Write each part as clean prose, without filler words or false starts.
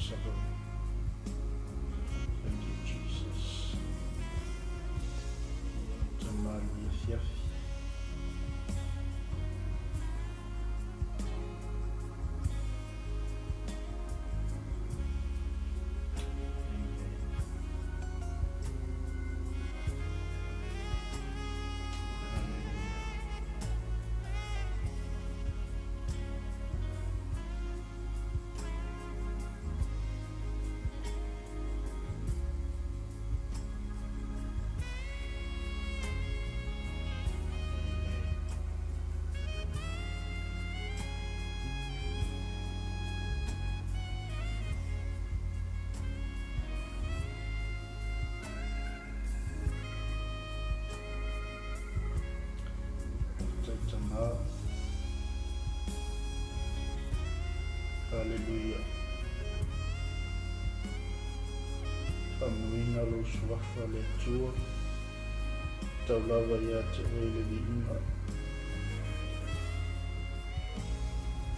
Savaii. Thank you Jesus. Tama i le afiafi. Tama. Haleluia. Faamanuina lou suafa le Atua. Tau lava ia te oe le viiga.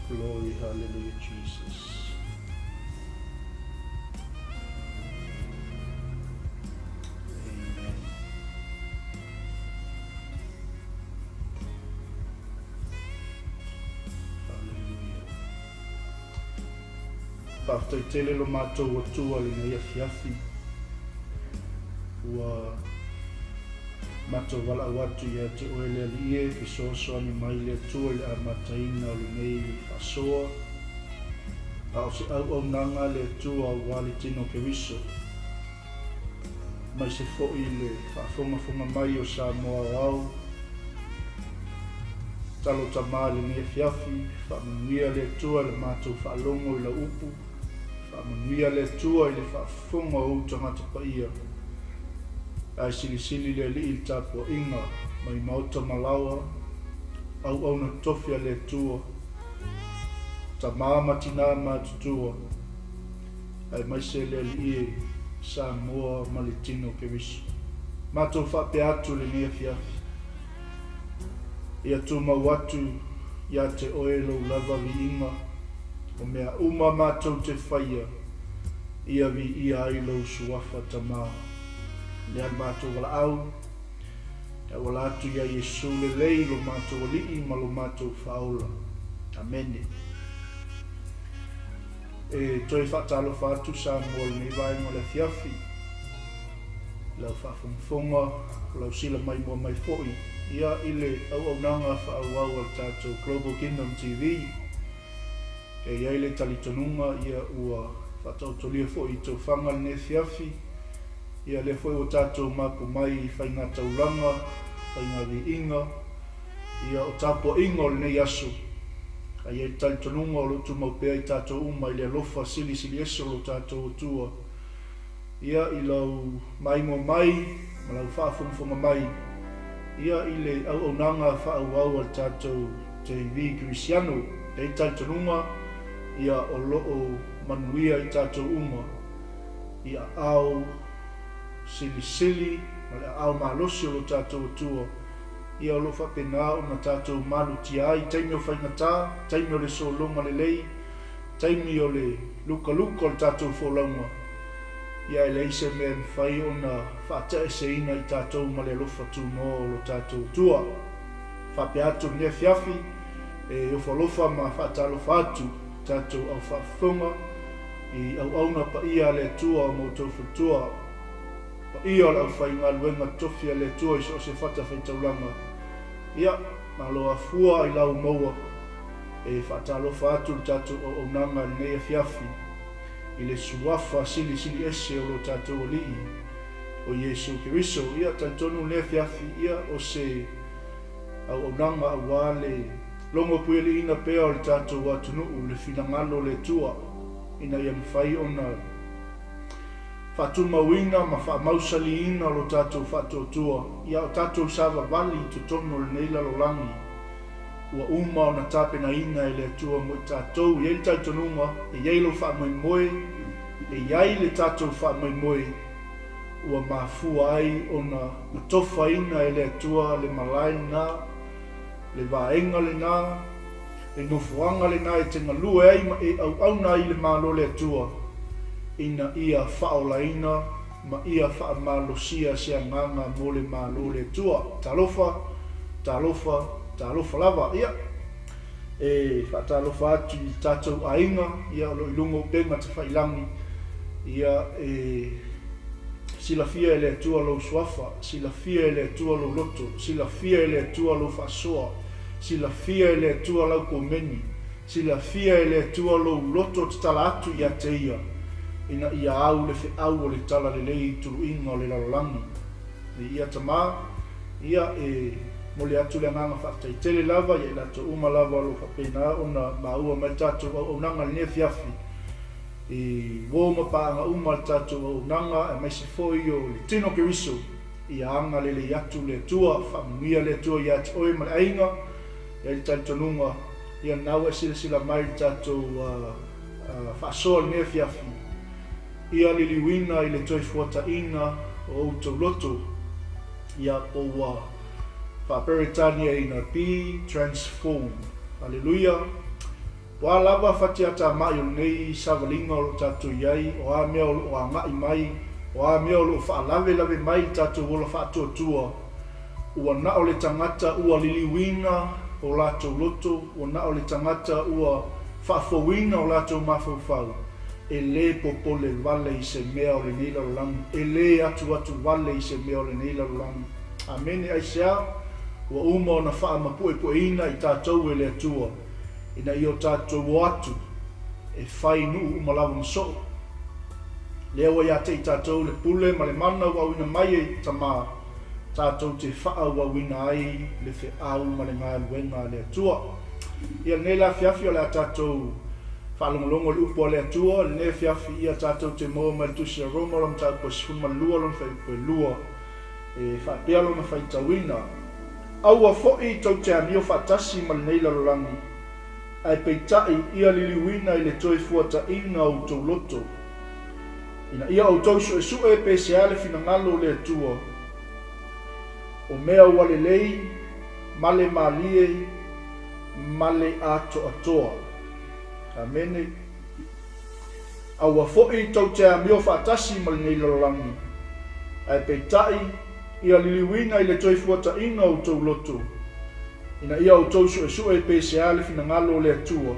Glory, hallelujah, Jesus. Amen. Hallelujah. Faafetai tele lo matou Atua lenei afiafi. Ua matou valaau atu ia te oe le Alii e fesoasoani mai le Atua i le amataina o lenei faasoa. A o se auaunaga le Atua aua le tino Keriso. Aemaise foi le faafogafoga mai o Samoa aoao. Talo tama i lenei afiafi, faamanuia le Atua i le matou faalogo i lau upu, faamanuia le Atua i le faafofoga o ou tagata paia. Ae silisili le Alii i le tapuaiga mai maota ma laoa, auauna tofi a le Atua, tama ma tina matutua, aemaise le Alii e Samoa ma le tino Keriso. Matou faapea atu lenei afiafi, ia tumau atu ia te oe lou lava viiga, o mea uma matou te faia, ia viia ai lou suafa tama. Lea le matou valaau, e auala atu ia Iesu lelei lo matou Alii ma lo matou Faaola. Amene. E toe faatalofa atu Samoa i lenei vaega o le afiafi, i lau faafogafoga, o lau sila maimoa mai foi ia i le auaunaga faaauau a le tatou Global Kingdom TV. E i ai le talitonuga ia ua faataotolia foi i tofaga lenei afiafi, ia lea foi ua tatou mapu mai i faigataulaga, faigaviiga, ia o tapuaiga o lenei aso. Ae i ai le talitonuga o lo o tumau pea i tatou uma i le alofa silisili ese o lo tatou Atua, ia i lau maimoa mai ma lau faafogafoga mai ia i le auaunaga faaauau a le tatou TV Kerisiano. E i ai le talitonuga ia o lo o manuia i tatou uma i aao silisili ma le aao malosi o lo tatou Atua, ia o lo o faapena ona tatou malutia ai i taimi o faigata, taimi o le sologa lelei, taimi o le lukaluka o le tatou folauga, ia e leai se mea e mafai ona faataeseina i tatou ma le alofa tunoa o lo tatou Atua. Faapea atu lenei afiafi, e ofoalofa ma faatalofa atu tatou au faafofoga i auauna paia a le Atua o ma outou faletua, paia o le aufaigaluega tofi a le Atua i so o se fatafaitaulaga. Ia, malo afua i lau maua e faatalofa atu le tatou auaunaga i lenei afiafi i le suafa silisili ese o lo tatou Alii o Iesu Keriso. Ia, talitonu lenei afiafi, ia, o se auaunaga aua le logopuialiiina pea o le tatou atunuu, le finagalo o le Atua, ina ia mafai ona faatumauina ma faamausaliina lo tatou faatuatua, ia o tatou savavali i totonu o lenei lalolagi ua uma ona tapenaina e le Atua mo i tatou. E i ai le talitonuga, e i ai lou faamoemoe, e i ai le tatou faamoemoe ua mafua ai ona atofaina e le Atua le malae lena, le vaega lena, le nofoaga lena e te galue ai ma e auauna ai i le Malo o le Atua. ina ia faaolaina ma ia faamalosia se agaga mo le Malo o le Atua. Talofa, talofa, talofa lava. Ia, e faatalofa atu i tatou aiga, ia, o lo o i luga o upega tafailagi, ia, e silafia e le Atua lou suafa, silafia e le Atua lou loto, silafia e le Atua lou faasoa, silafia e le Atua lau komeni, Silafia e le Atua lou loto tatala atu ia te Ia, ina ia au le feau o le talalelei i tuluiga o le lalolagi. Viia Tama, ia e momoli atu le agaga faafetai tele lava ia i latou uma lava o lo o faapena ona maua mai le tatou auaunaga i lenei afiafi, i uo ma paaga uma a le tatou auaunaga aemaise foi o le tino Keriso, ia agalelei atu le Atua, faamanuia le Atua ia te oe ma le aiga. E i ai le talitonuga, ia lena ua e silasila mai i le tatou faasoa i lenei afiafi, ia liliuina i le toe fuataina o outou loto, ia po ua faa-Peretaniaina, be transformed. Aleluia! O a lava fatiatamai o lenei savaliga o lo o tatou i ai, o a mea o lo o agai mai, o a mea o lo o faalavelave mai i le tatou ola faatuatua, ua na o le tagata ua liliuina o latou loto, ua na o le tagata ua faafouina o latou mafaufau, e lē popole vale i se mea o lenei lalolagi, e lē atuatu vale i se mea o lenei lalolagi. Amene. Aisea? Ua uma ona faamapuepueina i tatou e le Atua, ina ia o tatou o atu e fai nuu uma lava ma soo. Lea ua ia te i tatou le pule ma le mana ua auina mai e Tama, tatou te faaauauina ai le feau ma le galuega a le Atua. Ia lenei la afiafi o le a tatou faalogologo i le upu a le Atua. I lenei afiafi ia tatou te maua mai le Tusi a Roma lona mataupu e 12 lona fuaiupu e 2, e faapea lona faitauina, Aua foi tou te amio faatasi ma lenei lalolagi, ae peitai ia liliuina i le toe fuataina o outou loto, ina ia outou suesue pe sea le finagalo o le Atua, o mea ua lelei ma le malie ma le atoatoa. Amene. Aua foi tou te amio faatasi ma lenei lalolagi, ae peitai, ia liliuina i le toe fuataina o outou loto, ina ia outou suesue pe sea le finagalo o le Atua,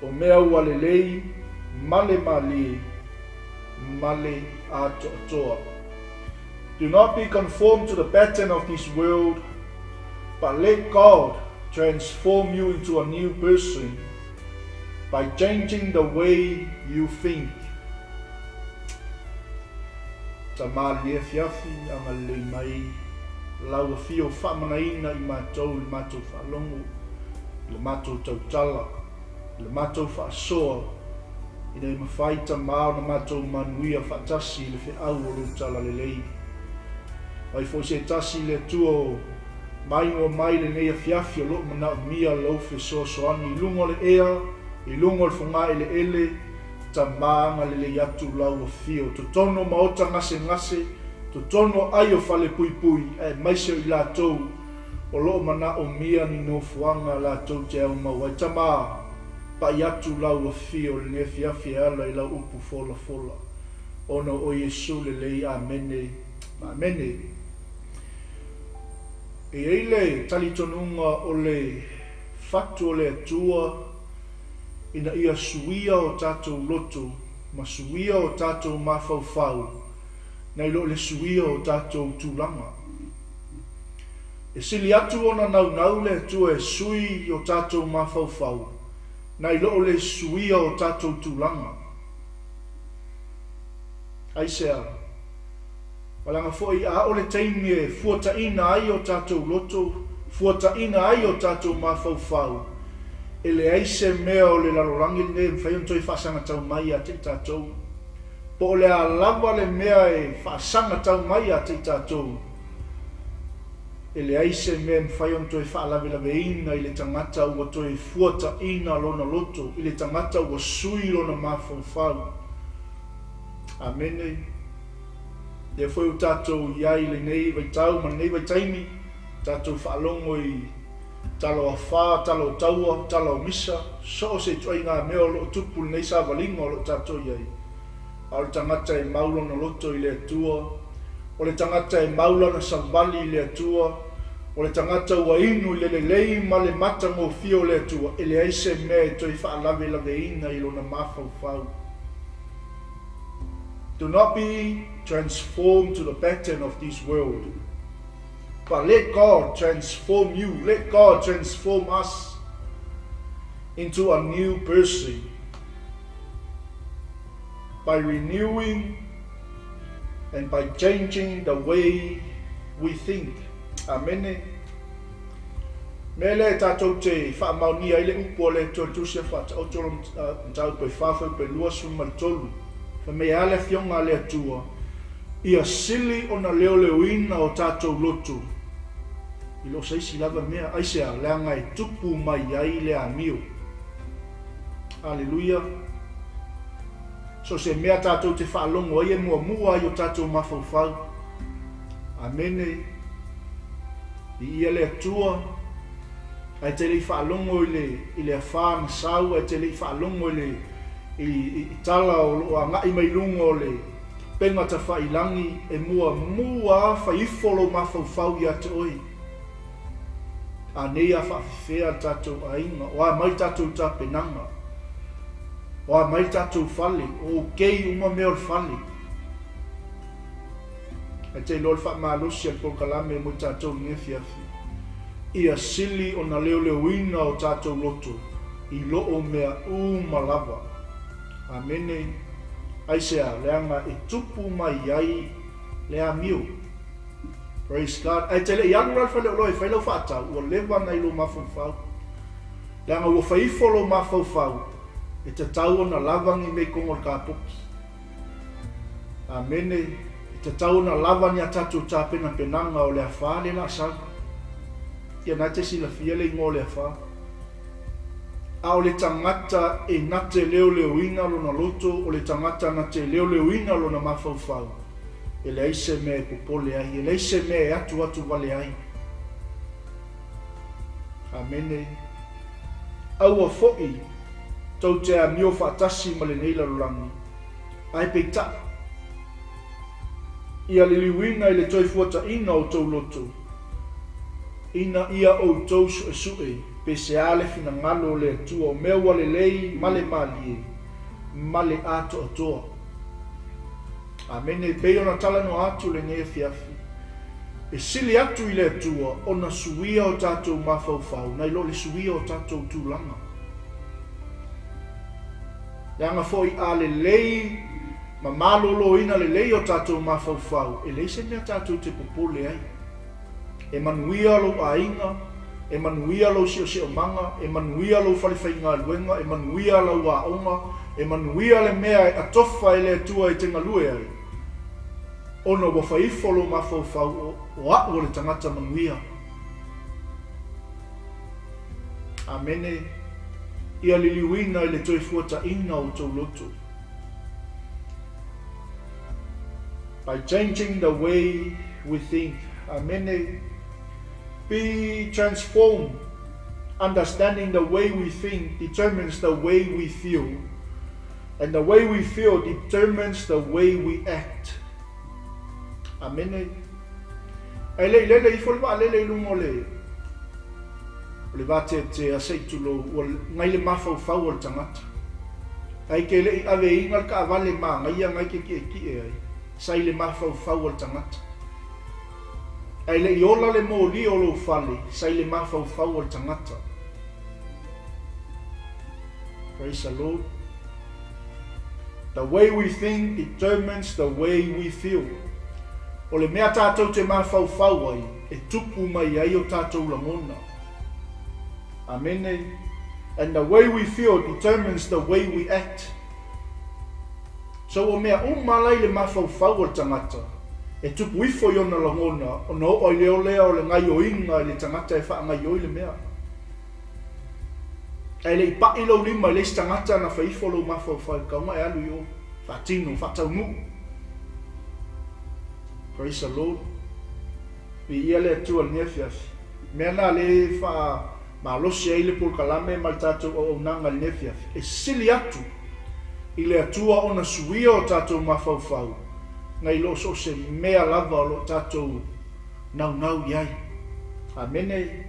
o mea ua lelei ma le malie ma le atoatoa. Do not be conformed to the pattern of this world, but let God transform you into a new person by changing the way you think. Tama lenei afiafi, agalelei mai lau afio faamanaina i matou i le matou faalogo, i le matou tautala, i le matou faasoa, ina ia mafai Tama ona matou manuia faatasi i le feau o lou talalelei. Mai foi se tasi le Atua o maimoa mai lenei afiafi o loo manaomia lou fesoasoani i luga o le ea, i luga o le fogaeleele, Tama agalelei atu lau afio totonu o maota gasegase, totonu o ai o fale puipui, aemaise o i latou o loo manaomia ni nofoaga latou te aumau ai. Tama, pai atu lau afio i lenei afiafi e ala i lau upu folafola, ona o Iesu lelei. Amene ma amene. E i ai le talitonuga o le fatu o le Atua ina ia suia o tatou loto ma suia o tatou mafaufau nai lo le suia o tatou tulaga. E sili atu ona naunau le Atua e sui i o tatou mafaufau nai lo le suia o tatou tulaga. Aisea? Leaga foi a oo le taimi e fuataina ai o tatou loto, fuataina ai o tatou mafaufau, e leai se mea o le lalolagi lenei e mafai ona toe faasagatau mai ia te i tatou. Po o le a lava le mea e faasagatau mai ia te i tatou, e leai se mea e mafai ona toe faalavelaveina i le tagata ua toe fuataina lona loto, i le tagata ua sui lona mafaufau. Amene. Lea foi ua tatou i ai i lenei vaitau ma lenei vaitaimi, tatou faalogo i tala o afa, tala o taua, tala o misa, so o se ituaiga mea o lo o tupu i lenei savaliga o lo o tatou i ai. A o le tagata e mau lona loto i le Atua, o le tagata e mau lana savali i le Atua, o le tagata ua inu i le lelei ma le matagofie o le Atua, e leai se mea e toe faalavelaveina i lona mafaufau. Do not be transformed to the pattern of this world, but let God transform you, let God transform us into a new person by renewing and by changing the way we think. Amene. Mea lea e tatou te faamaonia ai le upu a le Atua i le Tusi a Faataoto o le Mataupu e 4 fuaiupu e 23, fai mai e a le Afioga a le Atua, Ia sili ona leoleoina o tatou loto i lo se isi lava mea. Aisea? Leaga e tupu mai ai le amio. Aleluia! So o se mea tatou te faalogo ai e muamua ai o tatou mafaufau. Amene. Viia le Atua. Ae te le i faalogo i le, i le afā na sau, ae te le i faalogo i le, i, i, i tala o lo o agai mai luga o le pega tafailangi, e muamua a fai ifo lou mafaufau ia te oe. A nei a faafefea le tatou aiga, o a mai tatou tapenaga, o a mai le tatou fale, o okei uma mea o le fale. Ae te iloa le faamalosi a le polokalame mo i tatou i lenei afiafi, ia sili ona leoleoina o tatou loto i loo mea uma lava. Amene. Aisea? Leaga e tupu mai ai le amio. Praise God. Ae te le i alu la i le faleoloa e fai lau faatau, ua leva ona i lou mafaufau. Leaga ua fai ifo lou mafaufau, e tatau ona lava ni mea i koga o le kapoki. Amene. E tatau ona lava ni a tatou tapenapenaga o le afā le la sau. Ia na e te silafia le igoa o le afā. A o le tagata e na te leoleoina lona loto, o le tagata na te leoleoina lona mafaufau, e leai se mea e popole ai, e leai se mea e atuatu vale ai. Amene. Aua foi tou te amio faatasi ma lenei lalolagi, ae peitai, ia liliuina i le toe fuataina o tou loto, ina ia outou suesue pe se a le finagalo o le Atua o mea ua lelei ma le malie ma le atoatoa. Amene. E pei ona talanoa atu lenei afiafi, e sili atu i le Atua ona suia o tatou mafaufau nai lo le suia o tatou tulaga. Leaga foi a lelei ma maloloina lelei o tatou mafaufau, e leai se mea tatou te popole ai. E manuia lou aiga, e manuia lou siosiomaga, e manuia lou fale faigaluega, e manuia lau aoga, e manuia le mea e atofa e le Atua e te galue ai, ona ua fai ifo lou mafaufau o au o le tagata manuia. Amene. Ia liliuina i le toe fuataina o outou loto. By changing the way we think. Amene. Be transformed. Understanding the way we think determines the way we feel. And the way we feel determines the way we act. Amene. Ae le i lele ifo le vaalele i luga o le o le vateatea se i tulou, ua ngai le mafaufau o le tagata. Ae ke le i aveina le taavale manaia ngai ke ki'eki'e ai, sa i le mafaufau o le tagata. Ae le i ola le moli o lou fale, sa i le mafaufau o le tagata. Praise the Lord. The way we think determines the way we feel. O le mea tatou te mafaufau ai, e tupu mai ai o tatou lagona. Amene. And the way we feel determines the way we act. So o mea uma la i le mafaufau o le tagata, e tupu ifo i ona lagona, ona oo ai lea o lea o le gaioiga i le tagata e faagaioi le mea. Ae le i pai lou lima i le isi tagata na fai ifo lou mafaufau i kauga e alu i o, faatino, faataunuu. Praise the Lord. Viia le Atua i lenei afiafi. Mea na lea e faamalosi ai le polokalame ma le tatou auaunaga i lenei afiafi, e sili atu i le Atua ona suia o tatou mafaufau, nai lo so o se mea lava o lo o tatou naunau i ai. Amene.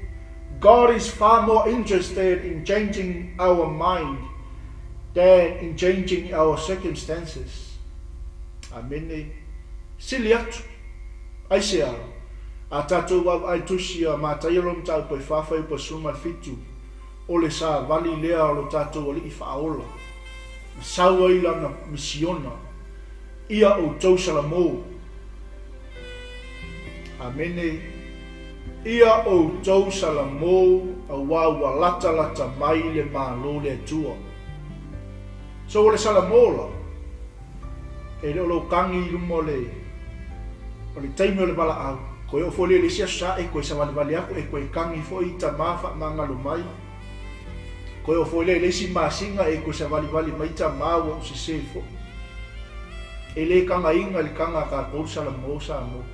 God is far more interested in changing our mind than in changing our circumstances. Amene. Sili atu. Aisea? A tatou vaavaai tusi a Mataia lona mataupu e 4 fuaiupu 17, o le savali lea o lo tatou Alii Faaola, na sau ai lana misiona, ia outou Salamo. Amene. Ia outou Salamo, auā ua latalata mai le Malo o le Atua. So o le Salamo la, e le o lou kagi i luma o le, o le taimi o le valaau, koe oo foi lea i le isi aso sa e koe savalivali aku e koe kagi foi i tama faamagalo mai, koe oo foi lea i le isi masina e koe savalivali mai tama ua ou sese foi. E le kagaina i le kaga a tatou le Salamo Samoa.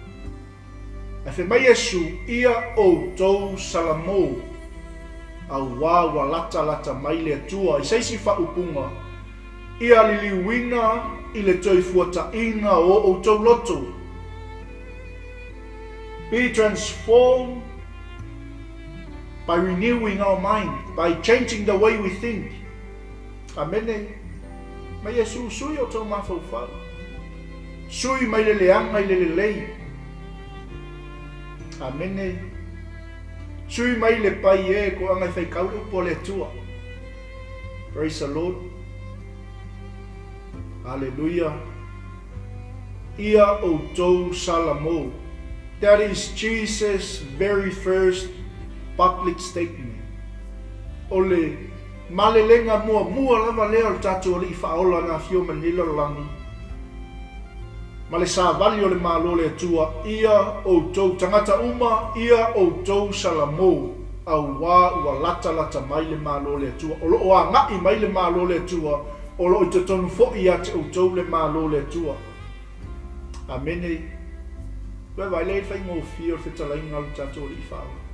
Ae fai mai Iesu, Ia outou Salamo, auā ua latalata mai le Atua i se isi faaupuga, ia liliuina i le toifuataina o outou loto. Be transformed by renewing our mind, by changing the way we think. Amene. Mai Iesu, sui outou mafaufau. Sui mai le leaga i le lelei. Amene. Sui mai le pai e ko anga e whaikau le upu a le Atua. Praise the Lord. Hallelujah. Ia outou Salamo. That is Jesus' very first public statement. O le malelega muamua lava lea o le tatou Alii Faaola na afio mai lenei lalolagi, ma le savali o le Malo o le Atua, ia outou tagata uma, ia outou Salamo, auā ua latalata mai le Malo o le Atua. O lo o agai mai le Malo o le Atua, o lo o i totonu foi ia te outou le Malo o le Atua. Amene. Ua vaai lea i le faigofie o le fetalaiga o le tatou Alii Faaola.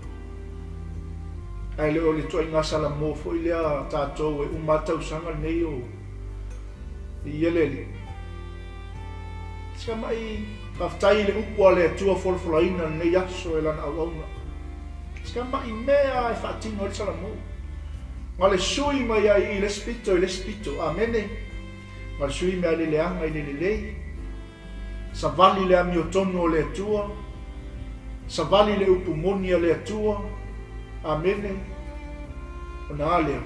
Ae le o le ituaiga Salamo foi lea a tatou e uma lava tausaga lenei o i le Alii. Se mai faafetai i le upu a le Atua folafolaina lenei aso e lana auauna. Se mai mea e faatino ai le Salamo. Na le sui mai ai i le isi pito i le isi pito. Amene. Ma le sui mai le leaga i le lelei. Savali le amiotonu o le Atua. Savali le upu moni a le Atua. Amene. Ona a lea?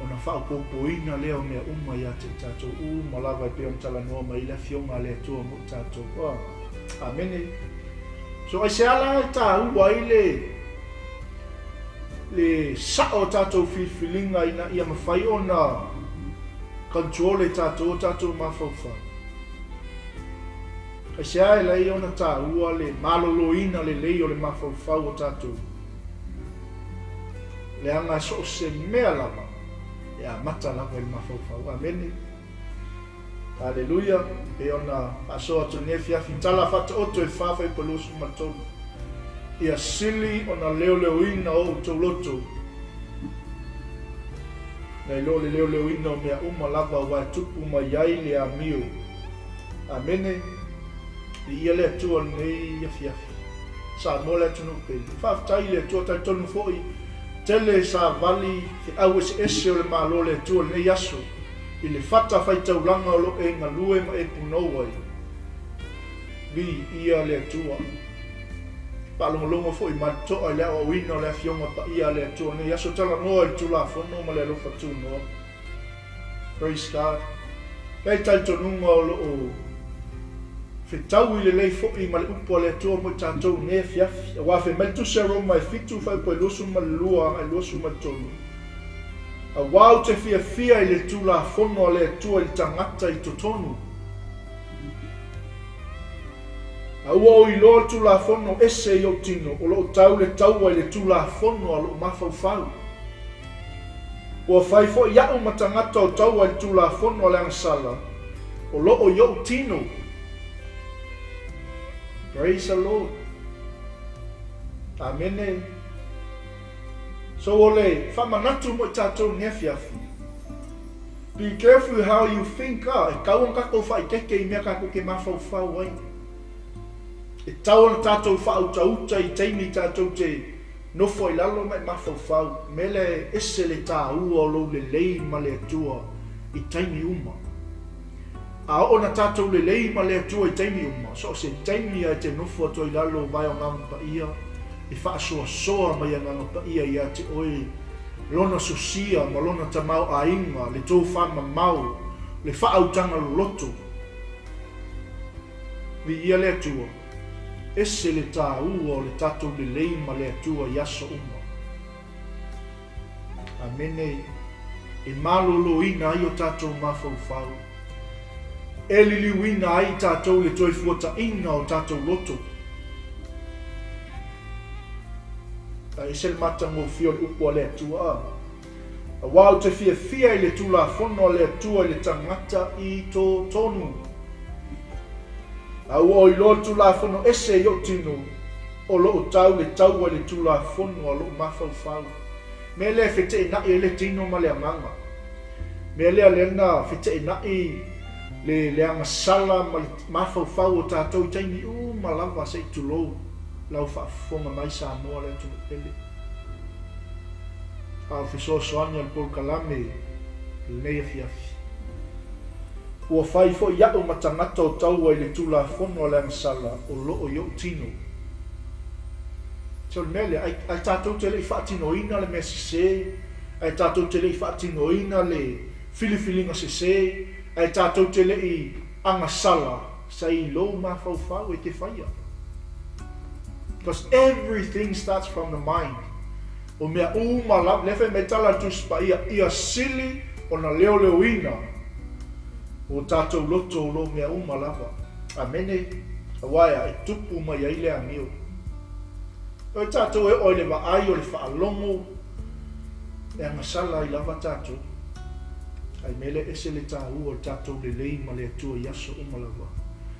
Ona faaopoopoina lea o mea uma ia te i tatou uma lava e pei ona talanoa mai ai le Afioga a le Atua mo i tatou. Oh. Amene. So aisea la e taua ai le le sao o tatou filifiliga ina ia mafai ona control e tatou o tatou mafaufau? Aisea e lai ona taua le maloloina lelei o le mafaufau o tatou? Leaga so o se mea lava e amata lava i le mafaufau. Amene. Aleluia! Pei ona faasoa atu i lenei afiafi, tala faataoto e 4 fuaiupu 23. Ia sili ona leoleoina o outou loto, nai lo le leoleoina o mea uma lava aua e tupu mai ai le amio. Amene. Viia le Atua i lenei afiafi. Samoa le atunuu pele. Faafetai i le Atua, talitonu foi tele savali feau eseese o le Malo o le Atua i lenei aso i le fata faitaulaga o lo o e galue ma e punou ai. Viia le Atua. Faalogologo foi ma le toa i le aoaoina o le Afioga Paia a le Atua i lenei aso talanoa i le Tulafono ma le alofa tunoa. Praise God. E ai talitonuga o lo o fetaui lelei foi ma le upu a le Atua mo i tatou i nei afiafi. Aua fai mai le Tusi a Roma e 7 fuaiupu e 22 agai 23. Aua ou te fiafia i le Tulafono a le Atua i le tagata i totonu. A ua ou iloa le Tulafono ese i ou tino, o lo o tau le taua i le Tulafono a lou mafaufau. Ua fai foi aʻu ma tagata o taua i le Tulafono a le agasala o lo o i ou tino. Praise the Lord. Amene. So o le faamanatu mo i tatou i lenei afiafi. Be careful how you think a, e tatau ona tatou faaeteete i mea tatou te mafaufau ai. E tatau ona tatou faautauta i taimi tatou te nofo ai lalo ma e mafaufau. O le mea lea e ese le taua o lou lelei ma le Atua i taimi uma. A oo ina tatou lelei ma le Atua i taimi uma, so o se taimi lava e te nofo atu ai i lalo o vae o Agaga Paia, e faasoasoa mai Agaga Paia ia te oe Lona sosia ma Lona tamaoaiga, le tofamamao, le faautaga loloto. Viia le Atua, ese le taua o le tatou lelei ma le Atua i aso uma. Amene. E maloloina ai o tatou mafaufau. E liliuina ai i tatou le toe fuataina o tatou loto. A ese le matagofie o le upu a le Atua a. Aua ou te fiafia i le Tulafono a le Atua i le tagata i totonu. A ua oi loa le Tulafono ese i ou tino, o lo o tau le taua i le Tulafono a lou mafaufau. Mea lea e feteenai ai le tino ma le agaga. Mea lea lea na feteenai le le agasala ma le mafaufau o tatou i taimi uma lava se i tulou lau faafofoga mai Samoa le atunuu pele. A o fesoasoani a le polokalame i lenei afiafi. Ua fai foi iaʻu ma tagata o taua i le Tulafono a le agasala o lo o i ou tino. So o le mea lea, ae, ae tatou te le i faatinoina le mea sese, ae tatou te le i faatinoina le filifiliga sese, ae tatou te le i agasala, sa i lou mafaufau e te faia. Because everything starts from the mind. O mea uma lava, lea fai mai tala a le Tusi Paia, ia sili ona leoleoina o tatou loto o lo mea uma lava. Amene. Aua e a, e tupu mai ai le amio. O tatou e oo i le vaai o le faalogo, e agasala ai lava tatou. Ae mea lea ese le taua o le tatou lelei ma le Atua i aso uma lava.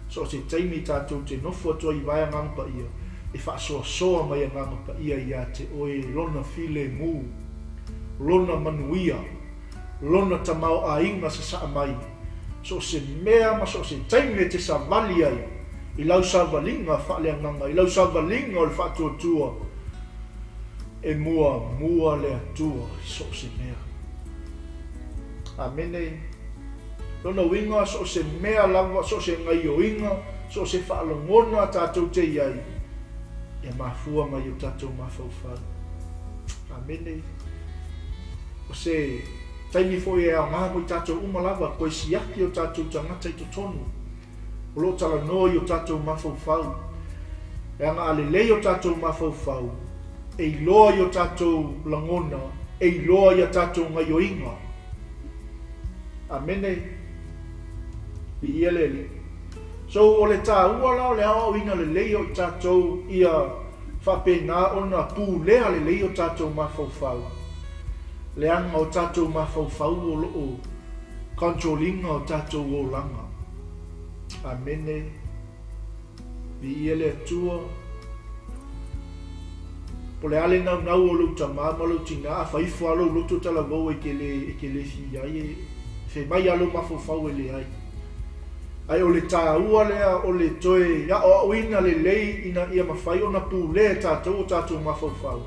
So o se taimi tatou te nofo atu ai i vae Agaga Paia, e faasoasoa mai Agaga Paia ia te oe Lona filemu, Lona manuia, Lona tamaoaiga sasaa mai, so o se mea ma so o se taimi e te savali ai i lau savaliga faaleagaga, i lau savaliga o le faatuatua, e muamua le Atua i so o se mea. Amene. Lona uiga, so o se mea lava, so o se gaioiga, so o se faalogona tatou te i ai, e mafua mai i o tatou mafaufau. Amene. O se taimi foi e aoga mo i tatou uma lava, toe siaki o tatou tagata i totonu, o lo o talanoa i o tatou mafaufau. Leaga a lelei o tatou mafaufau, e iloa i o tatou lagona, e iloa i a tatou gaioiga. Amene. Viia le Alii. So, o le taua la o le aoaoina lelei o i tatou ia faapena ona pulea lelei o tatou mafaufau, leaga o tatou mafaufau o lo o control ina o tatou olaga. Amene. Viia le Atua. Po o le a le naunau o lou tama ma lou tina, a fai ifo lava lou loto talavou e te le, e te le fia ai, e fai mai lava lou mafaufau e leai. Ae o le taua lea o le toe aoaoina lelei ina ia mafai ona pulea e tatou o tatou mafaufau,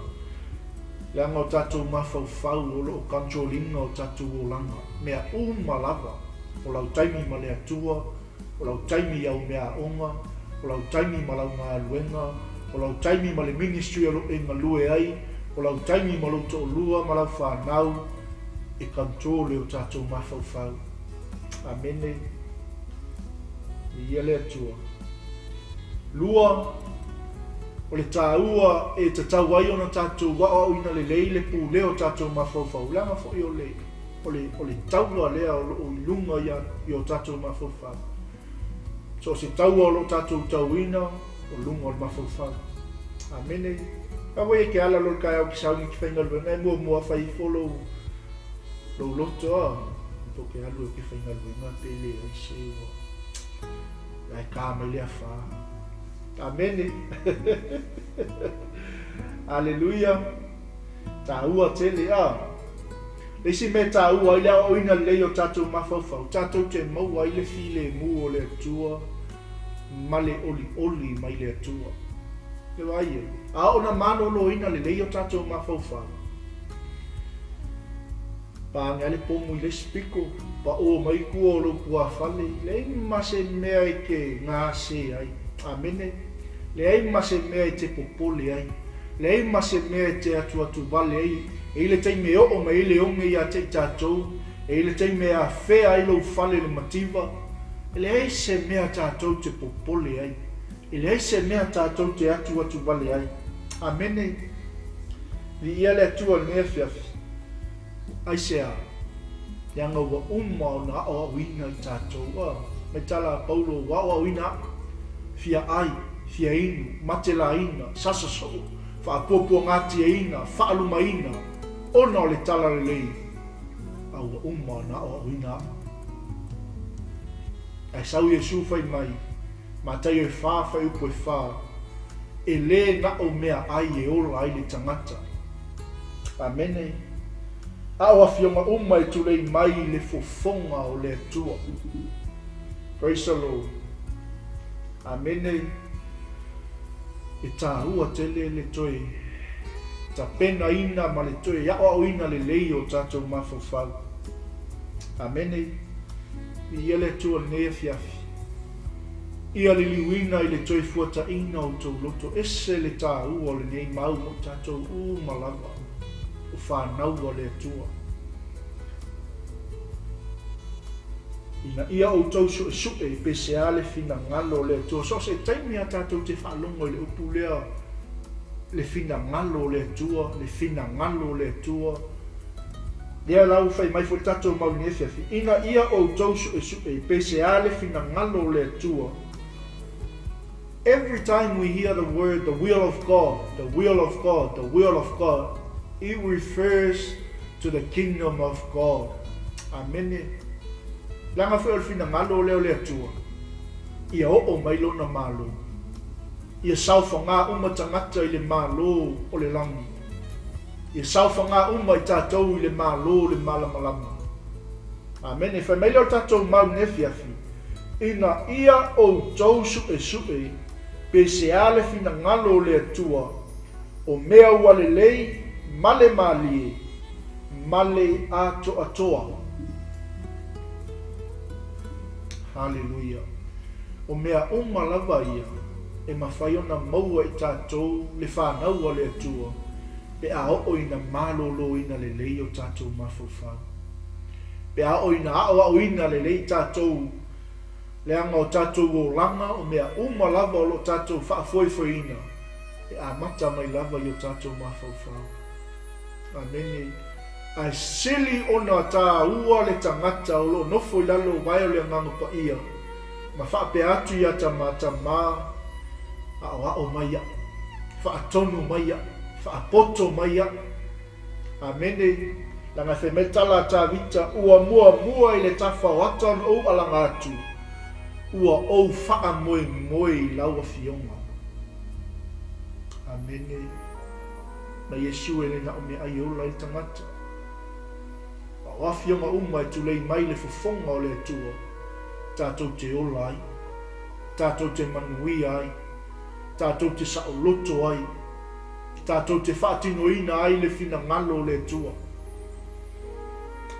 leaga o tatou mafaufau o lo o control ina o tatou olaga, mea uma lava, o lau taimi ma le Atua, o lau taimi i au meaaoga, o lau taimi ma lau galuega, o lau taimi ma le ministry o lo o e galue ai, o lau taimi ma lou toalua ma lau fanau, e control e o tatou mafaufau. Amene. Viia le Atua. Lua, o le taua e tatau ai ona tatou aoaoina lelei le pulea o tatou mafaufau, leaga foi o le O le, o le taua lea o lo o i luga ia, i o tatou mafaufau. So o se taua o lo o tatou tauina, o luga o le mafaufau. Amene. Aua e ke ala lo le taeao ki sauni ki faigaluega e muamua fai ifo lou, lou loto a. Po ke alu e ke faigaluega pe leai se ua. La e ka mai le afa. Amene. Aleluia. Taua tele a. Le isi mea e taua ai le aoaoina lelei o tatou mafaufau, tatou te maua ai le filemu o le Atua ma le olioli mai le Atua. E vaai i ai, a oo ina maloloina lelei o tatou mafaufau, pa ane lava le pomu i le isi pito, pao mai tua o lou tuafale, leai ma se mea e te gase ai. Amene. Leai ma se mea e te popole ai. Leai ma se mea e te atuatuvale ai. E i ai le taimi e oo mai ai le oge ia te i tatou, e i ai le taimi e afea ai lou fale i le mativa. E leai se mea tatou te popole ai. E leai se mea tatou te atuatuvale ai. Amene. Viia le Atua i lenei afiafi. Aisea? Leaga ua uma ona aoaoina i tatou. A, mai tala a Paulo, ua aoaoina au, fia ai, fia inu, matelaina, sasa soo, faapuapuagatiaina, faalumaina, ona o le talalelei, a ua uma ona aoaoina au. Ae sau Iesu fai mai, Mataio e fa, fuaiupu e fa, E lē na o meaai e ola ai le tagata. Amene. A o afioga uma e tulei mai i le fofoga o le Atua. Praise the Lord. Amene. E taua tele le toe tapenaina ma le toe aoaoina lelei o tatou mafaufau. Amene. Viia le Atua i lenei afiafi. Ia liliuina i le toe fuataina o tou loto. Ese le taua o lenei mau mo i tatou uma lava o fanau a le Atua. Ina ia outou suesue pe sea le finagalo o le Atua. So o se taimi a tatou te faalogo i le upu lea, le finagalo o le Atua, le finagalo o le Atua, Lea la ua fai mai foi le tatou mau i lenei afiafi, ina ia outou suesue pe sea le finagalo o le Atua. Every time we hear the word the will of God, the will of God, the will of God, it refers to the kingdom of God. Amene. Leaga foi o le finagalo lea o le Atua, ia oo mai Lona Malo. Ia saofagā uma tagata i le Malo o le lagi. Ia saofagā uma i tatou i le Malo o le malamalama. Amene. Fai mai lea o le tatou mau i lenei afiafi, Ina ia outou suesue pe sea le finagalo o le Atua, o mea ua lelei ma le malie ma le atoatoa. Haleluia. O mea uma lava ia e mafai ona maua i tatou le fanau a le Atua pe a oo ina maloloina lelei o tatou mafaufau. Pe a oo ina aoaoina lelei tatou leaga o tatou olaga o mea uma lava o lo o tatou faafoefoeina e amata mai lava i o tatou mafaufau. Amene. Ae sili ona taua le tagata o lo o nofo i lalo o vae o le Agaga Paia ma faapea atu ia Tama, Tama, aoao mai au, faatonu mai au, faapoto mai au. Amene. Leaga e fai mai le tala a Tavita, Ua muamua i le tafa o ata ona ou alaga atu, ua ou faamoemoe i lau Afioga. Amene. Na Iesu e le na o meaai e ola ai le tagata. A o afioga uma e tulei mai le fofoga o le Atua, tatou te ola ai, tatou te manuia ai, tatou te saoloto ai, tatou te faatinoina ai le finagalo o le Atua.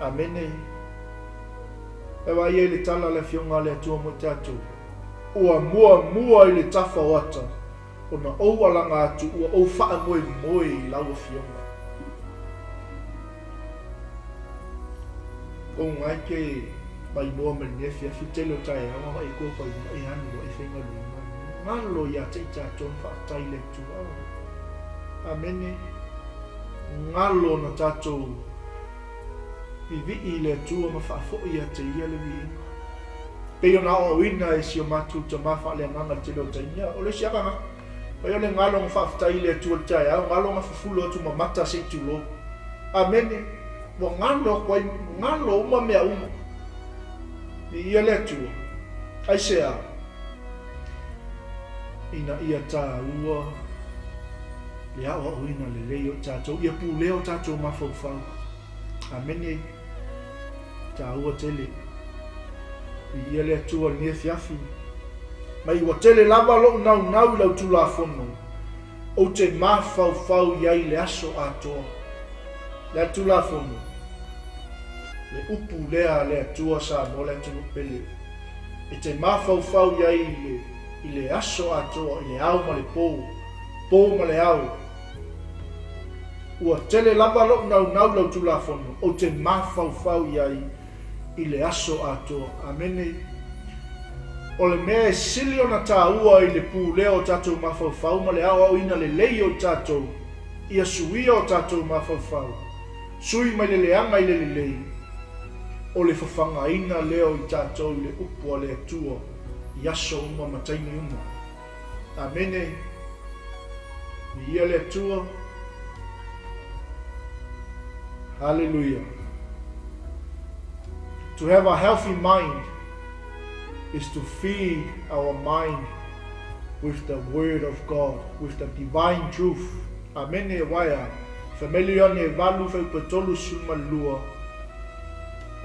Amene. E vaai ai le tala a le Afioga a le Atua mo i tatou, Ua muamua i le tafa o ata, Ona ou alaga atu ua ou faamoemoe i lau Afioga. Kou ngai ke maimoa mai lenei afiafi tele o taeao a e kua pai uma e alu ai faigaluega ngalo ia te i tatou na faafetai i le Atua. Amene. Ngalo na tatou vivii i le Atua ma faafoi ia te Ia le viiga. Pei ona aoaoina e si o matou tama faaleagaga i le tele o taimi, a o le isi agaga, fai o le galo na faafetai i le Atua i le taeao, galo na fufulo atu ma mata se i tulou. Amene. Ua galo aku ai, galo uma mea uma. Viia le Atua. Aisea? Ina ia taua le aoaoina lelei o i tatou, ia pulea o tatou mafaufau. Amene. Taua tele. Viia le Atua i lenei afiafi. Mai ua tele lava lou naunau i lau Tulafono, ou te mafaufau i ai i le aso atoa. Le a le Tulafono? Le upu lea a le Atua Samoa le atunuu pele. E te mafaufau i ai i le, i le aso atoa, i le ao ma le po, po ma le ao. Ua tele lava lou naunau i lau Tulafono, ou te mafaufau i ai i le aso atoa. Amene. O le mea e sili ona taua i le pulea o tatou mafaufau ma le aoaoina lelei o i tatou, ia suia o tatou mafaufau, sui mai le leaga i le lelei, o le fafagaina lea o i tatou i le upu a le Atua i aso uma ma taimi uma. Amene. Viia le Atua. Haleluia. To have a healthy mind is to feed our mind with the word of God, with the divine truth. Amene waea. Fameli ane valu feupe 32.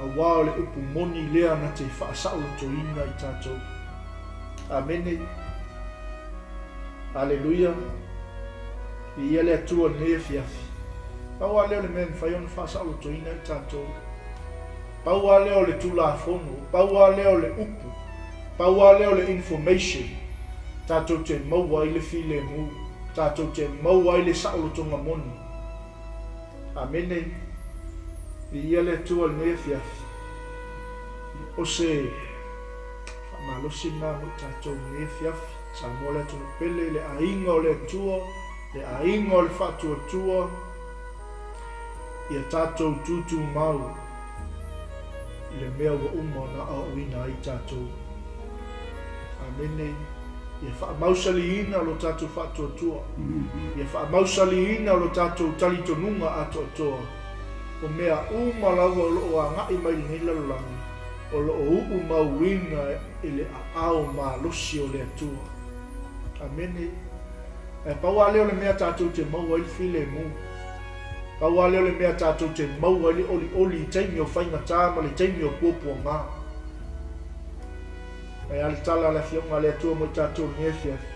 Aua o le upu moni lea na te faasaolotoina i tatou. Amene. Aleluia. Viia le Atua i lenei afiafi. Pau lava lea o le mea e mafai ona faasaolotoina i tatou. Pau lava lea o le Tulafono, pau lava lea o le upu, pau lava lea o le information tatou te maua ai le filemu, tatou te maua ai le saolotoga moni. Amene. Viia le Atua i lenei afiafi. O se faamalosi lena mo i tatou i lenei afiafi. Samoa le atunuu pele, le aiga o le Atua, le aiga o le faatuatua, ia tatou tutumau i le mea ua uma ona aoaoina ai tatou. Amene. Ia faamausaliina lo tatou faatuatua. Ia faamausaliina lo tatou talitonuga atoatoa. O mea uma lava o lo o agai mai i lenei lalolagi, o lo o uumauina i le aao malosi o le Atua. Amene. Ae pau lava lea o le mea tatou te maua ai le filemu. Pau lava lea o le mea tatou te maua ai le olioli i taimi o faigata ma le taimi o puapuaga. Ae a le tala a le Afioga a le Atua mo i tatou i lenei afiafi?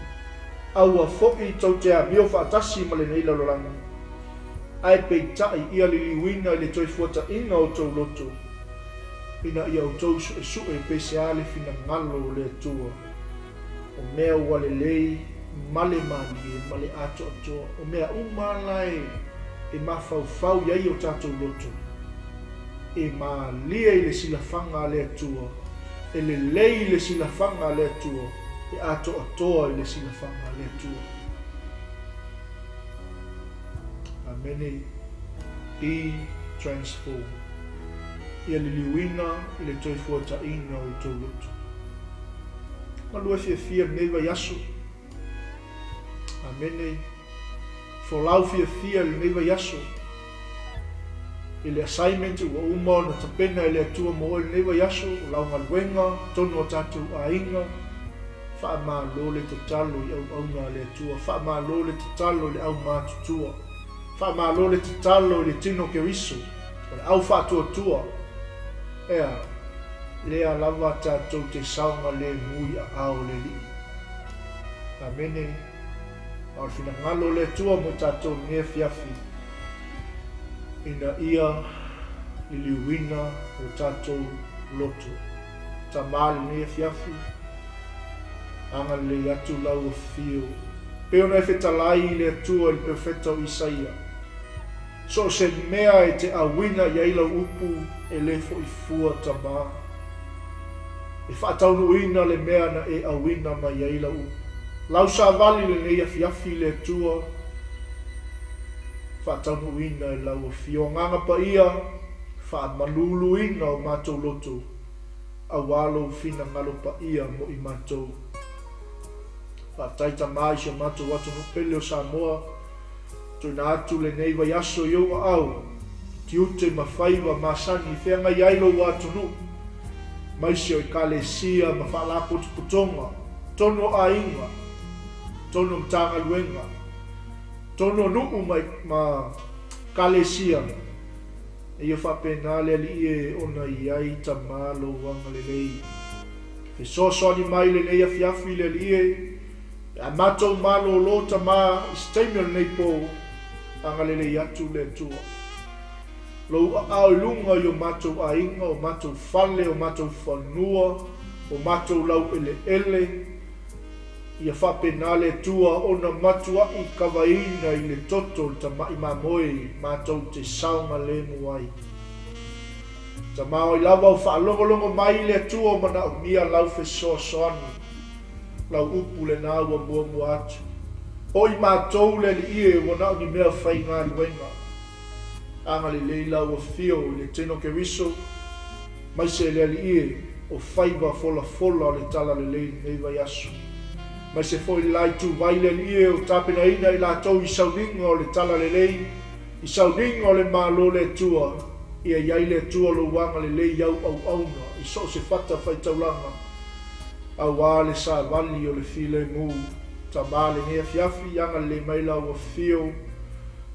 Aua foi tou te amio faatasi ma lenei lalolagi, ae peitai ia liliuina i le toe fuataina o tou loto, ina ia outou suesue pe se a le finagalo o le Atua, o mea ua lelei ma le malie ma le atoatoa, o mea uma la e mafaufau i ai o tatou loto, e malie i le silafaga a le Atua, e lelei i le silafaga a le Atua, e atoatoa i le silafaga a le Atua. Amene. Be transformed. Ia liliuina i le toe fuataina o outou loto. Galue fiafia i lenei vaiaso. Amene. Folau fiafia i lenei vaiaso. I le assignment ua uma ona tapena e le Atua mo oe i lenei vaiaso, o lau galuega, totonu o tatou aiga, faamalo le tatalo i auauna a le Atua, faamalo le tatalo i le aumatutua, faamalo le tatalo i le tino Keriso, o le au faatuatua. Ea, lea lava tatou te saogalemu i aao o le Alii. Amene. A o le finagalo o le Atua mo i tatou i lenei afiafi, ina ia liliuina o tatou loto. Tama lenei afiafi, agalelei atu lau afio. Pei ona e fetalai i le Atua i le perofeta o Isaia, So o se mea e te auina i ai lau upu, e le fo'i fua, Tama. E faataunuuina le mea na e auina mai ai lau upu. Lau savali lenei afiafi i le Atua, faataunuuina e lau afio. Agaga Paia, faamaluluina o matou loto, auā lou finagalo paia mo i matou. Faafetai Tama i si o matou atunuu pele o Samoa. Tuuina atu lenei vaiaso i ou aao, tiute ma faiva masani i feagai ai lou atunuu, maise o Ekalesia ma faalapotopotoga, tonu o aiga, tonu o Matagaluega, tonu o nuu ma Ekalesia. Ia faapena le Alii e ona i ai Tama lou agalelei. Fesoasoani mai lenei afiafi le Alii e, pe a matou malolo Tama i se taimi o lenei po, agalelei atu le Atua. Lou aao i luga i o matou aiga, o matou fale, o matou fanua, o matou laueleele, Ia faapena le Atua ona matuaʻi kavaina i le toto o le tamaʻi mamoe matou te saogalemu ai. Tamaoi lava o faalogologo mai le Atua o manaomia lau fesoasoani, lau upu lena ua muamua atu. O i matou le Alii e ua na o ni mea faigaluega. Agalelei lau afio i le tino Keriso, maise le Alii e, o faiva folafola o le Talalelei lenei vaiaso. Maise foi le la ituvai le Alii e o tapenaina i latou i sauniga o le Talalelei, i sauniga o le Malo le Atua, ia i ai le Atua lou agalelei i au auauna i so o se fata faitaulaga, aua le savali o le filemu. Tama lenei afiafi, agalelei mai lau afio.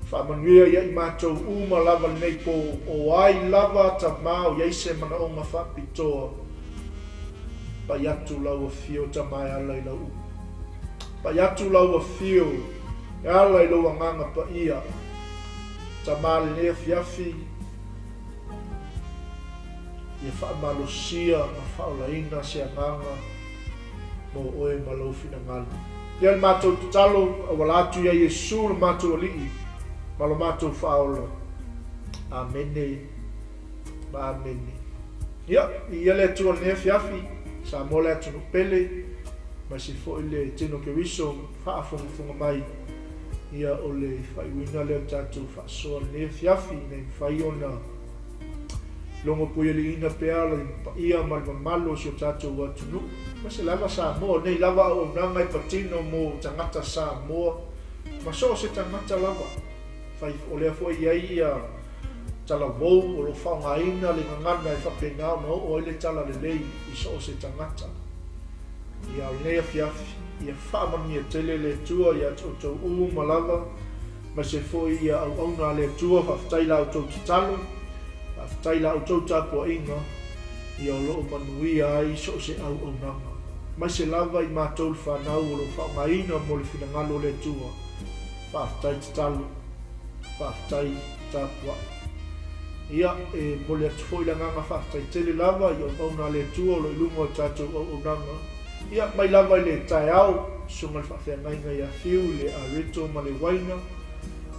Faamanuia ia i matou uma lava lenei po, o ai lava tama o i ai se manaoga faapitoa, pai atu lau afio tama e ala i lau upu. Pai atu lau afio e ala i lou agaga paia. Tama lenei afiafi, ia faamalosia ma faaolaina se agaga mo oe ma lou finagalo. Ia le matou tatalo, auala atu ia Iesu lo matou Alii ma lo matou Faaola. Amene ma amene. Ia, viia le Atua i lenei afiafi, Samoa le atunuu pele, aemaise foi le tino Keriso faafogafoga mai. Ia, o le faaiuina lea o le tatou faasoa i lenei afiafi, ina ia mafai ona Logo puialiiina pea le paia ma le mamalu o si o tatou atunuu, aemaise lava Samoa. O nei lava auaunaga e patino mo tagata Samoa ma so o se tagata lava. Fai, o lea foi e i ai ia talavou o lo o faaaogaina le gagana e faapena ona oo ai le talalelei i so o se tagata. Ia, o lenei afiafi, ia faamanuia tele le Atua ia te outou uma lava. Aemaise foi ia auauna a le Atua, faafetai la outou tatalo, faafetai la outou tapuaiga, ia o lo o manuia ai so o se auaunaga. Aemaise lava i matou le fanau o lo o faaaogaina mo le finagalo o le Atua, faafetai tatalo, faafetai tapuai. Ia, e momoli atu foi le agaga faafetai tele lava i auauna a le Atua o lo o i luga o tatou auaunaga, Ia, mai lava i le taeao, susuga i le faafeagaiga ia Fiu, le Areto ma le Uaina,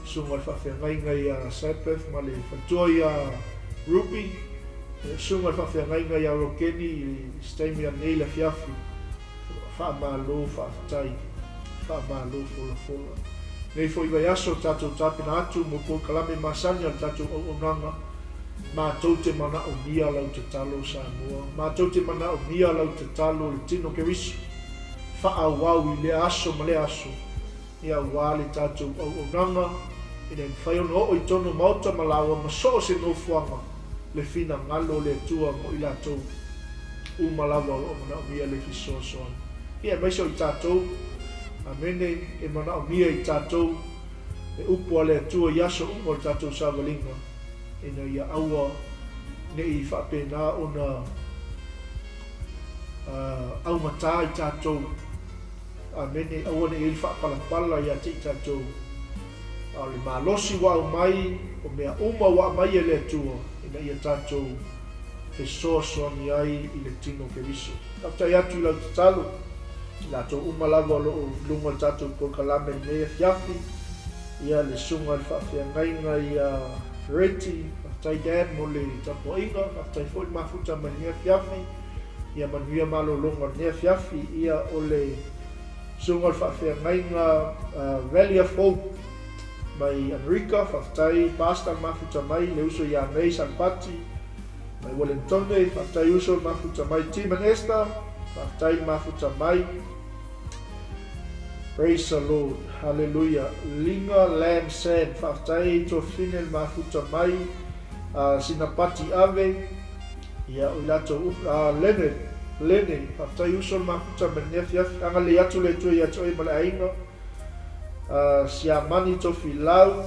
susuga i le faafeagaiga ia Sabbath ma le faletua ia Ruby, susuga i le faafeagaiga ia Rokeni i se taimi anei i le afiafi. Faamalo faafetai, faamalo folafola. Nei foi vaiaso tatou tapena atu mo polokalame masani a le tatou auaunaga. Matou te manaomia lau tatalo Samoa. Matou te manaomia lau tatalo le tino Keriso. Faaauau i lea aso ma lea aso, ia aua le tatou auaunaga ina ia mafai ona oo i tonu o maota ma laoa ma so o se nofoaga le finagalo o le Atua mo i latou uma lava o lo o manaomia le fesoasoani. Ia aemaise o i tatou. Amene. E manaomia i tatou le upu a le Atua i aso uma o le tatou savaliga. ina ia aua ne i faapena ona augata i tatou. Amene. Aua ne i i ai le faapalapala ia te i tatou. A o le malosi ua aumai, o mea uma ua aumai e le Atua ina ia tatou fesoasoani ai i le tino o Keriso. Faafetai atu i lau tatalo, i latou uma lava o lo o i luga o le tatou polokalame i lenei afiafi. Ia le susuga i le faafeagaiga ia Fereti, faafetai Dad mo le tapuaiga, faafetai foi le mafuta mai lenei afiafi, ia manuia malologa o lenei afiafi. Ia o le susuga i le faafeagaiga Valley of Hope mai Amerika, faafetai Pastor le mafuta mai, le uso ia May Salapati mai Wellingtone, faafetai uso le mafuta mai, Tim and Esther, faafetai le mafuta mai. Praise the Lord Hallelujah Linga Lamb San Faafetai Tuafafine le mafuta mai sina pati ave ia o i latou Leonard Lene faafetai uso le mafuta mai lenei afiafi agalelei atu le Atua ia te oe ma le aiga Siamani Tofilau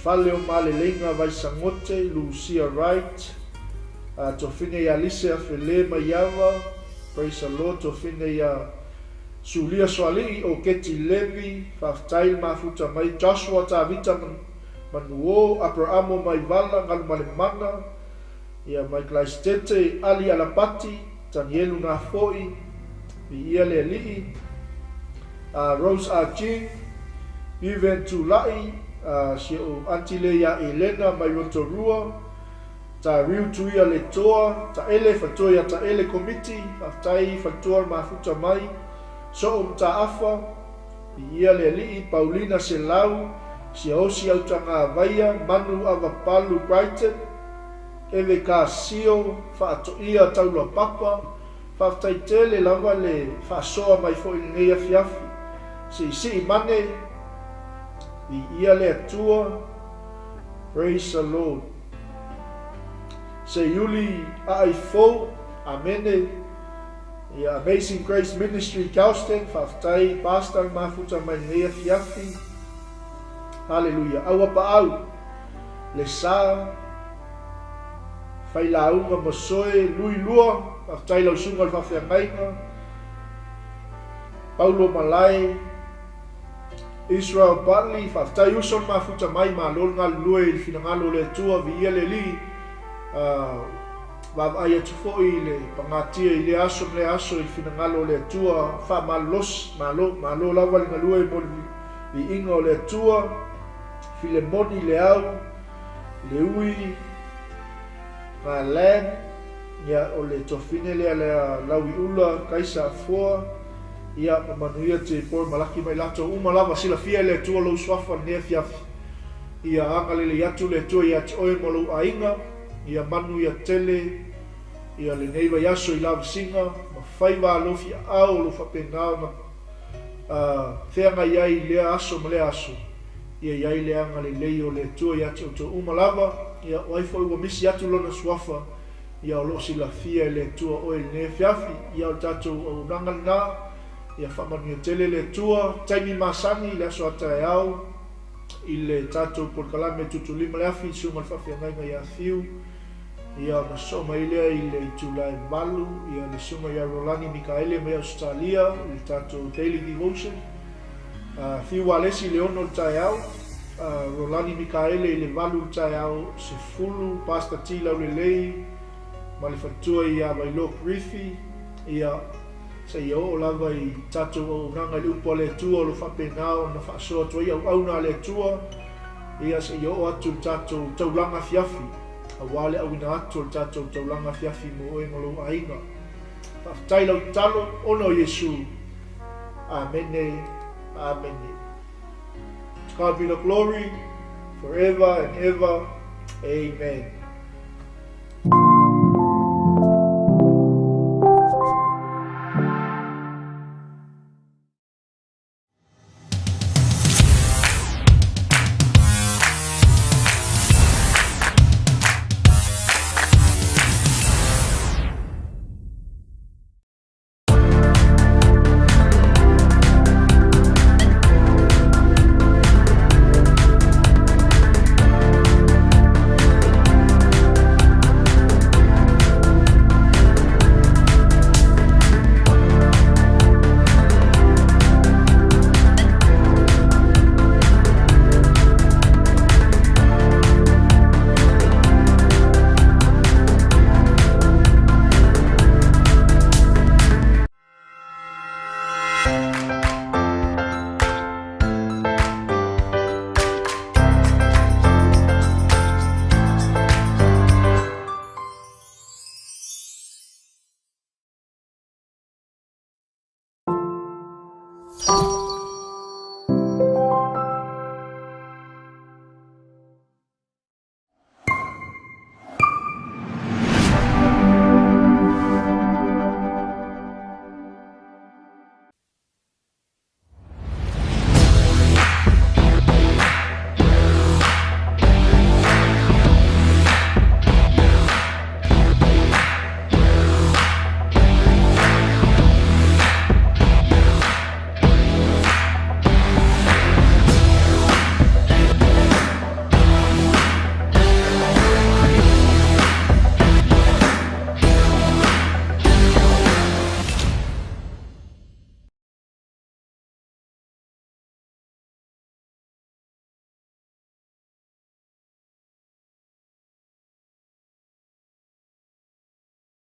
Fale o Maleleiga Vaisagote, Lucia Wright, Tofine ia Lise Afele Maiava, praise the Lord, Tofine ia Sulia Soalii o Keti Levi, faafetai le mafuta mai, Joshua Tavita Manuo, Aperamo Maivala, Galumalemana, ia Michael Ali Alapati, Tanielu Nafoi, Viia le Alii, Rose Arjing, Vivian Tulai, si o aunty le ia Elena mai Rotorua, Ta Riu Tuia le Toa, Taele Faletua ia Taele Komiti, faafetai Faletua le mafuta mai, Soo Mataafa, Viia le Alii, Paulina Selau, Siaosi Autagavaia, Manu Avapalu Brighton, Eve Kasio, Faatoia Taulapapa, faafetai tele lava le faasoa mai foi i lenei afiafi. Siisii mane, Viia le Atua, praise the Lord. Seiuli Aai Fou, Amene. Ia, Amazing Grace Ministry Galston, faafetai Pastor le mafuta mai lenei afiafi. Haleluia. Aua paau, le sa, failauga ma soe, lui lua, faafetai lau susuga i le faafeagaiga, Paulo Malae, Israel Butley, faafetai uso le mafuta mai, malo le galulue i le finagalo o le Atua, viia le Alii, vaavaai atu foi i le pagatia i lea aso ma lea aso i le finagalo o le Atua, faamalolosi, malo, malo lava le galue mo le viiga o le Atua, Filemoni Leau, Leui, Galan, ia, o le tuafafine lea lea Lauiula Kaisa Afoa, ia, ma manuia te Paul Malaki ma i latou uma lava, silafia e le Atua lou suafa i lenei afiafi. Ia agalelei atu le Atua ia te oe ma lou aiga, ia manuia tele, ia lenei vaiaso i lavasiga, ma faiva alofi aao o lo o faapena ona feagai ai i lea aso ma lea aso, ia i ai le agalelei o le Atua ia te outou uma lava, ia o ai foi ua misi atu lona suafa, ia o lo o silafia e le Atua oe i lenei afiafi, ia o le tatou auaunaga lena, ia faamanuia tele le Atua, taimi masani i le aso a taeao, i le tatou polokalame Tutulima le Afi, Susuga i le Faafeagaiga ia Fiu, ia ona sosoo mai lea i le itula e 8, ia le Susuga ia Rolani Mikaele mai Ausetalia i le tatou Daily Devotion, Fiu Alesi i le 6 i le taeao, Rolani Mikaele i le 8 i le taeao, 10, Pastor T Laulelei ma le faletua ia Vailoa Karifi, ia seia oo lava i tatou auaunaga i le upu a le Atua o lo o faapena ona faasoa atu ai auauna a le Atua, ia seia oo atu i le tatou taulaga afiafi, aua le auina atu o le tatou taulaga afiafi mo oe ma lou aiga. Faafetai lau tatalo ona o Iesu. Amene. Amene. To God be the glory forever and ever. Amen.